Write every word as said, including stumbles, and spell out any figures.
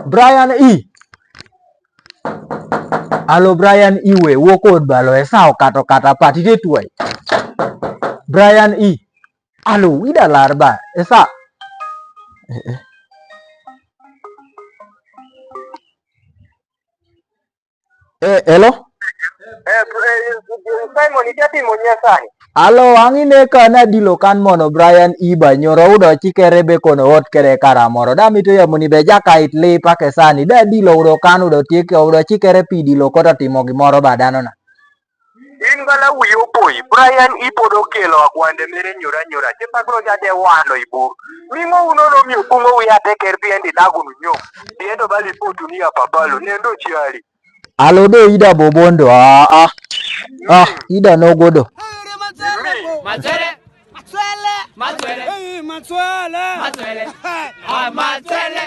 Brian i. Alo Brian i we, wo kod balo, e sa o kato kata pati de tuai. Brian i. Alo, ida lar ba, e sa. Eh, eh. Eh, hello? Eh, eh, Simon, ija timo nyasani. Alo, angine ka na dilo kan mono Brian i ba nyoro udo chikere be kono ot kere kara moro. Da mito ya muni be jaka it le pa ke sani. Da dilo udo kan udo tieke udo chikere pi dilo kota timo gi moro ba dano na. In gala wiyi opoi, Brian i pod okelo agwande mere nyura nyura, che pakro jade wano ibu. Mingo uno no mi okungo wiya te ker pien di dagun nyo. Diendo bali potu ni apapalo, nendo chiali. Alo de ida bobondo, ah, ah. Ah, ida no godo. Matswele. Matswele. Matswele. Hey, Matswele. Matswele. Ah, Matswele.